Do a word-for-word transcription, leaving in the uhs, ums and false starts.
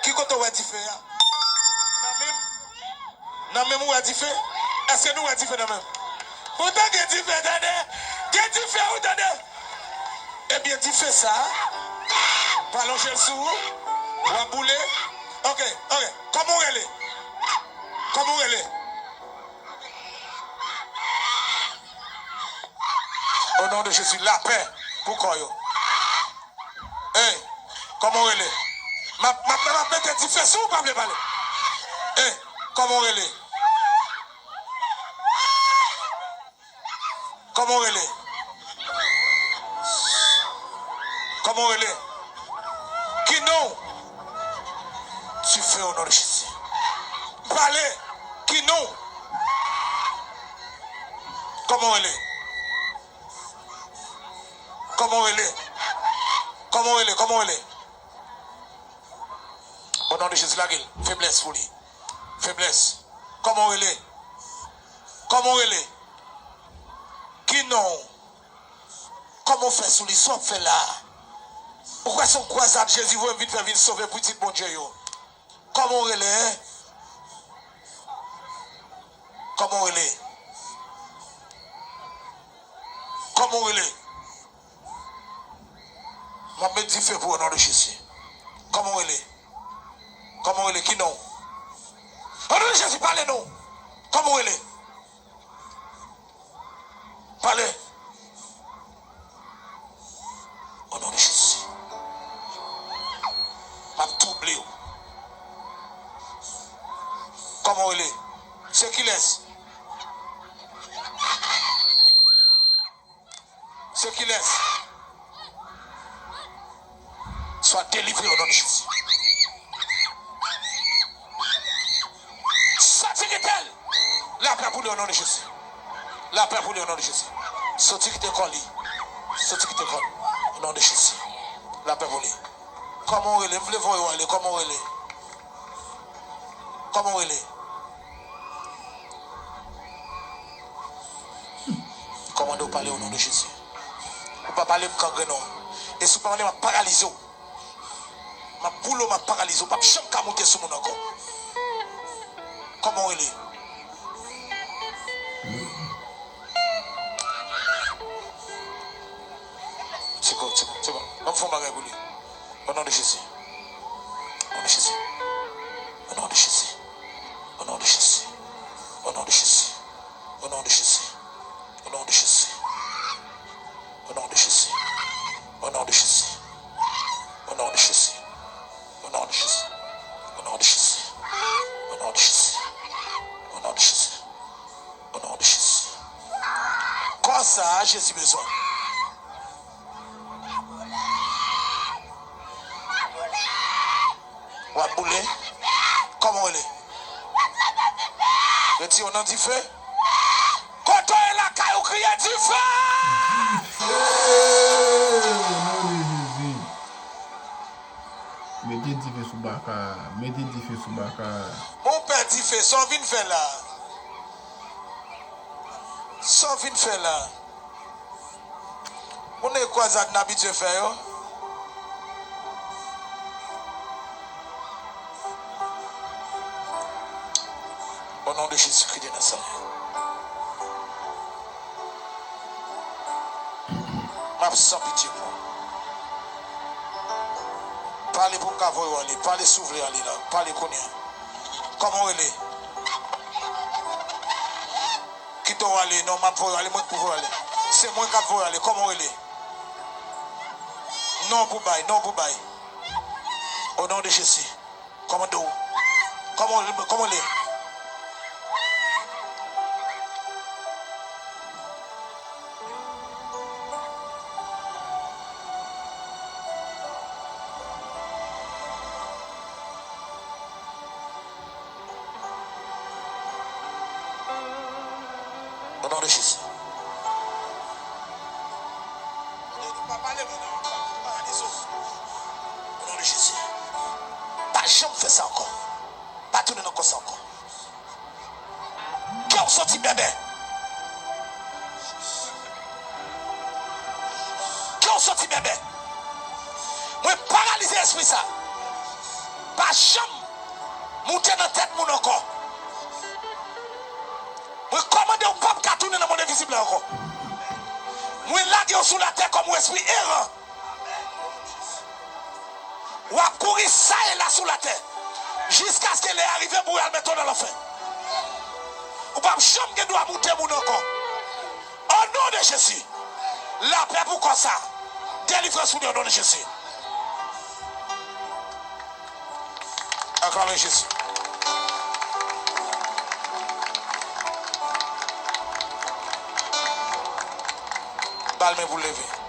Ki kote w wè dife a? Nan men m? Nan men m ou wè dife? Èske nou wè dife nan men m? Poutan gen dife, tande! Gen dife, ou tande! Ebyen, dife sa a, pa lonje l sou ou, w ap boule. Oke, oke. Kòman w rele? Kòman w rele? O non de Jezi, lapè pou kò yo. Ey, kòman w rele? M ap, m ap, m ap mete dife sou ou, pa vle pale. Ey, kòman w rele? Kòman w rele? Kòman w rele? Ki non w? Dife o non de Jezi. Pale! Ki non w? Kòman w rele? Kòman w rele? Kòman w rele? Kòman w rele? O non de Jezi, lage l. Feblès pou li. Feblès. Kòman w rele? Kòman w rele? Ki non w? Kòman w fè sou li? Sa w ap fè la a? Ou kwè se yon krwazad Jezi voye m vin fè vin sove pitit Bondye yo? Kòman w rele, en? Kòman w rele? Kòman w rele? M ap met dife pou ou, o non de Jezi. Kòman w rele? Kòman w rele? Ki non w? O non de Jezi, pale non! Kòman w rele? Pale! O non de Jezi. M ap twouble w. Kòman w rele? Se kilès? Se kilès? Swa delivre o non de Jezi. Soti kite l! Lapè pou li o non de Jezi. Lapè pou li o non de Jezi. Soti kite kò li. Soti kite kò li. O non de Jezi. Lapè pou li. Kòman w rele? M vle voye w ale. Kòman w rele? Kòman w rele? Kòmande w pale o non de Jezi. Ou pa pale, m kangrennen w. E si w pa pale, m ap paralize w. M ap boule w, m ap paralize w. W p ap janm ka moute sou moun ankò. Kòman w rele? Se bon, se bon, se bon. Ban m fè yon bagay pou li. O non de Jezi. O non de Jezi. O non de Jezi. O non de Jezi. O non de Jezi. O non de Jezi. O non de Jezi. O non de Jezi. O non de Jezi. O non de Jezi. O non de Jezi. O non de Jezi. O non de Jezi. O non de Jezi. O non de Jezi. Kò sa a, Jezi bezwen. W ap boule? Kòman w rele? Reti w nan dife. Kote w ye lakay ou, kriye dife! Dife! O non de Jezi. Mete dife sou baka a. Mete dife sou baka a. Monpè dife, sa w vin fè la? Sa w vin fè la? Moun nan e krwazad n abitye fè yo. O non de Jezikri de Nazarèt. M ap san pitye pou ou. Pale pou m ka voye w ale. Pale si w vle ale la. Pale kounye a. Kòman w rele? Kite w ale. Non, m ap voye w ale. Mwen k pou voye w ale. Se mwen k ap voye w ale. Kòman w rele? Non pou bay. Non pou bay. O non de Jezi. Kòmande w. Kòman w, kòman w rele? O non de Jezi. Pa pale, non, non, pa, pa pale, non. O non de Jezi. Pa janm fè sa ankò. Pa tounen nan kò sa ankò. Kè w soti bèbè. Kè w soti bèbè. Mwen paralize espri sa. pa janm moute nan tèt moun ankò. Mwen kòmande w p ap ka tounen nan mond envizib la ankò. Mwen lage w sou latè kòm yon espri eran. W ap kouri sa e la sou latè jiskaske lè a rive pou y al mete w nan lanfè. Ou p ap janm gen dwa moute moun ankò. O non de Jezi, lapè pou kò sa. Delivrans pou li o non de Jezi. Aklame Jezi. Ba l men pou l leve.